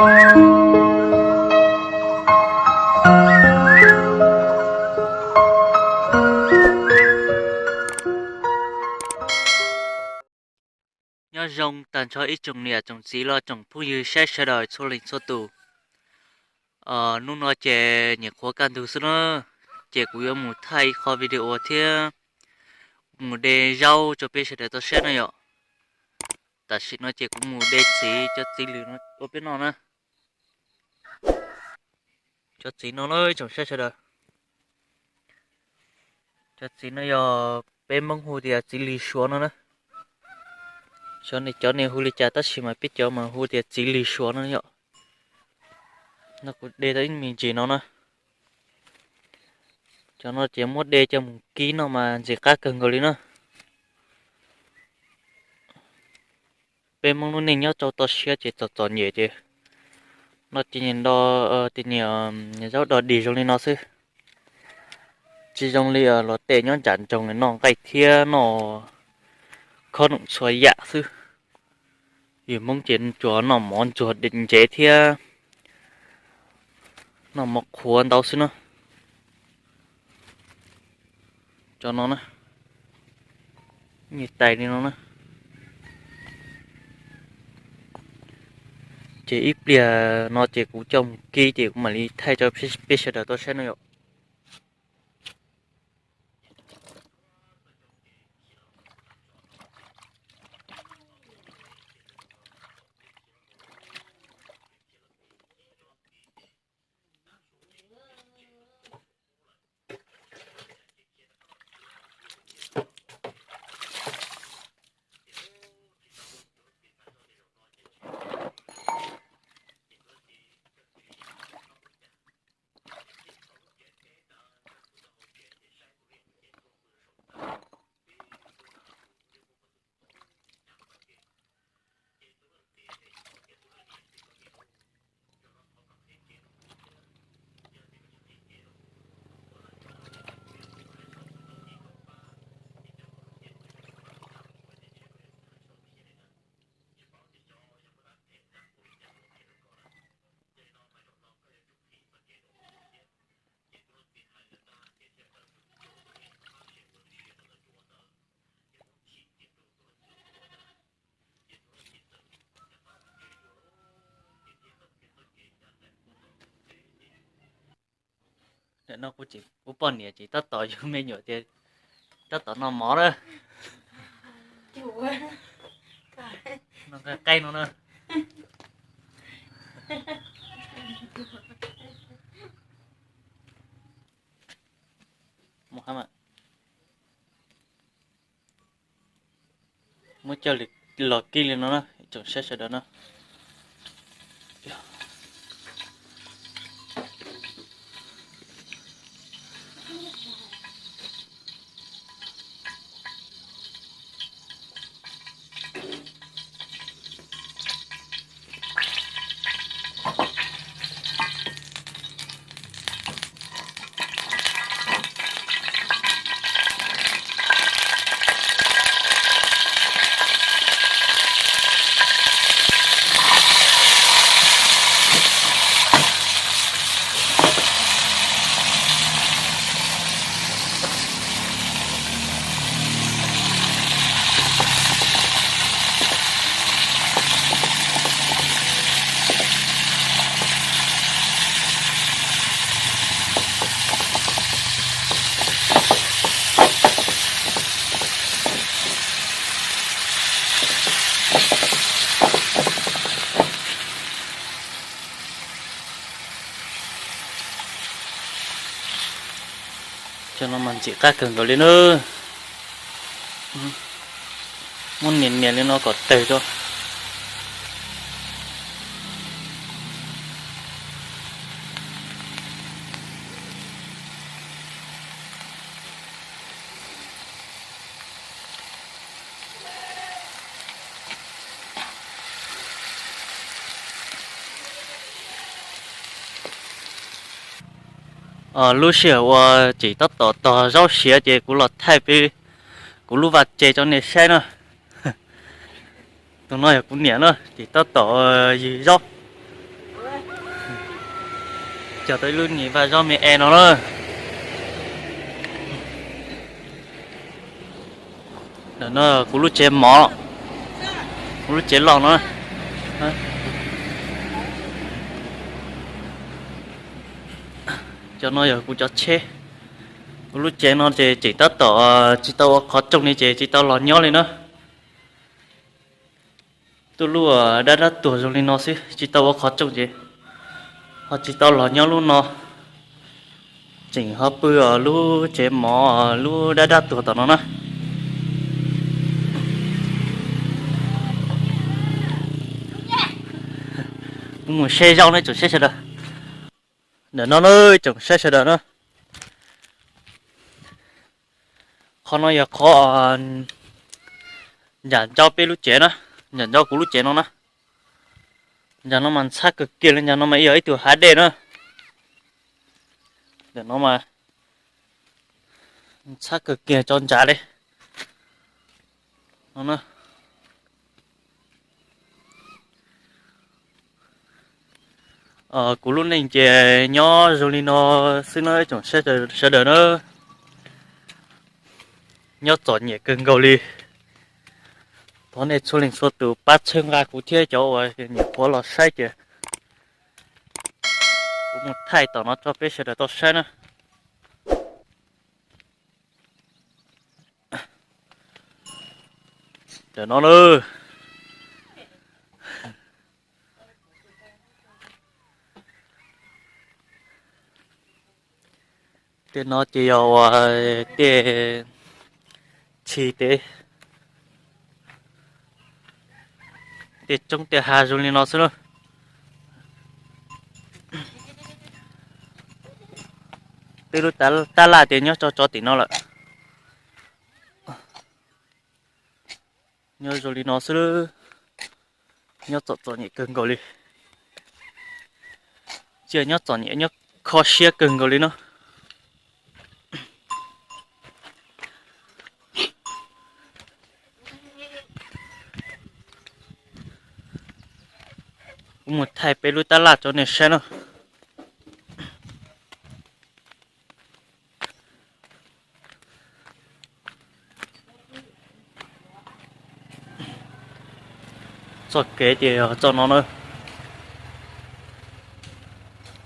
Nyob zoo tag nrho ib tsoom niam tsoom txiv los tsoom phooj ywg saib sawv daws txhua leej txhua tus. Hnub no ces nyuam qhuav kaj ntug xwb na, ces kuv yuav mus thaij ib qho video thiab mus de zaub rau peb sawv daws tau saib no yom. Tam sim no ces kuv mus de txiv cov txiv lws no ua peb noj na. Cov txiv no na tsoom saib sawv daws, cov txiv no yog peb Hmoob hu tias txiv lws suav no na. Xyov nej cov nej hu li cas tab sis mas peb cov mas hu tias txiv lws suav no yom. No kuv de tau ib me ntsis no na. Cov no ces muab de coj mus kib noj mas ntxim qab kawg nkaus li na. Peb Hmoob lub neej nyob rau toj siab ces txom txom nyem ces noj tej niag zaub dog dig zoo li no xwb. Tsis zoo li luag tej nyob nram nroog noj nqaij thiab noj khob noom txhua yam xwb. Yus Hmoob ces tsuas noj mov ntsuag ntsev thiab noj mov qhuav ntau xwb na. Cov no na, nyuag tais li no na. Ces ib pliag no ces kuv coj mus kib ces kuv mam li thaij rau peb sawv daws tau saib no yom. Nim no kuv tseem ua poj niam ces tab tom yug me nyuam tias tab tom noj mov na. Noj nqaij qaib no na. Muab coj los kib li no na, tsoom saib sawv daws na. Cov no mas ntxim qab kawg nkaus li na. Muab nias nias li no kom tawg rau. Lub sij hawm uas tseem tab tom tog zaub siav ces kuv los thaij peb kuv lub vaj tse rau nej saib na. Tus no yog kuv niam na, tseem tab tom ywg zaub. Cog tau ib lub nyuam vaj zaub me es no na. Ntawm no kuv lub tsev mov, kuv lub tsev loj no. Cov no yog kuv cov tsheb. Kuv lub tsev no ces tseem tab tom tsis tau ua qhov rooj li ces tsis tau los nyob li na. Tuaj lub dab dab tuag zoo li no xwb, tsis tau ua qhov rooj ces ho tsis tau los nyob lub no. Tseem ho pw lub tsev mov lub dab dab tuag tom no na. Kuv mus saib zaub na tsoom saib sawv daws. Ntawm no na tsoom saib sawv daws na. Qhov no yog qhov nram ncauj peb lub tsev na, nram ncauj kuv lub tsev no na. Ncag no mas ntxhab kawg kiag li, ncag no mas yog ib tug hav dej na. Ntawm no mas ntxhab kawg kiag tso ntsav li. Kuv lub neej ces nyob zoo li no xwb no tsoom sawv daws na. Nyob txom nyem kawg nkaus li. Thov nej txhua leej txhua tus pab txhawb nqa kuv thiab cov uas nyuam qhuav los saib ces kuv mus thaij tom no tso peb sawv daws tau saib na. Tam no na, tej no ces yog uas tej tshis tej, tej roob tej hav zoo li no xwb na. Peb lub tab laj ces nyob tso tso tim no lawm. Nyob zoo li no xwb, nyob txom txom nyem kawg nkaus li. Cia nyob txom nyem nyob kho siab kawg nkaus li no. Kuv mus thaij peb lub tab laj tso nej saib no. Txoj kev ces yog txoj no na.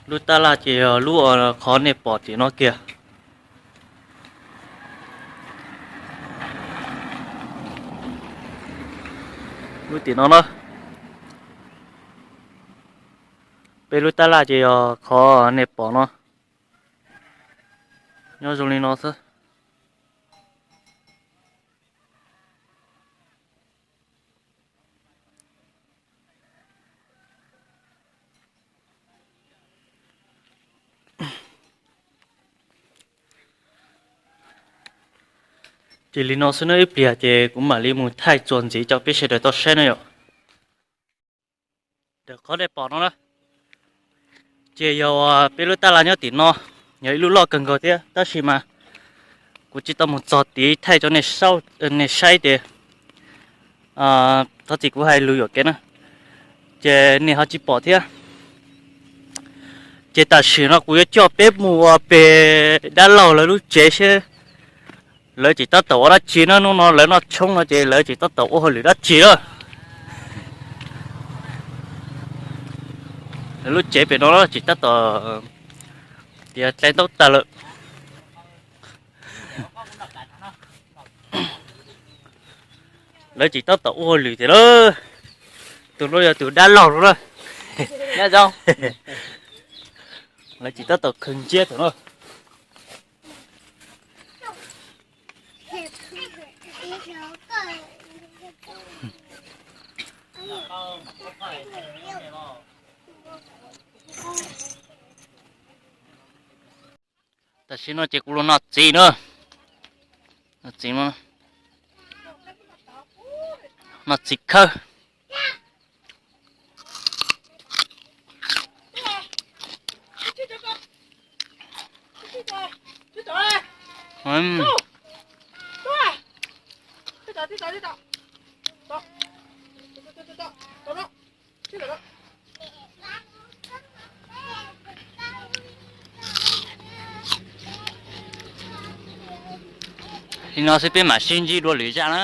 Lub tab laj ces yog lub qhov nej pom tim no kiag. Lub tim no na. Peb lub tab laj ces yog qhov nej pom no. Nyob zoo li no xwb. Ces li no xwb no, ib pliag ces kuv mam li mus thaij txuas ntxiv rau peb sawv daws tau saib na yom. Ntawm qhov nej pom no na, ces yog peb lub tab laj nyob tim no, yog ib lub loj kawg nkaus thiab tab sis mas kuv tsis tau mus txog tid thaij rau nej saib tias, thov txim kuv hais lus yuam kev na, ces nej ho tsis pom thiab. Ces tam sim no kuv yuav coj peb mus ua pem dab laug lawv lub tsev seb lawv tseem tab tom ua dab tsi na, hnub no lawv noj tshoob no ces lawv tseem tab tom ua hauj lwm dab tsi na. Lawv lub tsev pem no tseem tab tom tiav dlaim ntaub tag lawm. Lawv tseem tab tom ua hauj lwm tiag lawm. Tus no yog tus dab laug no na. Lawv tseem tab tom khaws nciab thaum no. Tam sim no ces kuv los noj txiv na. Noj txiv, noj txiv khawb. Li no xwb peb mam sib ntsib dua lwm zaj na.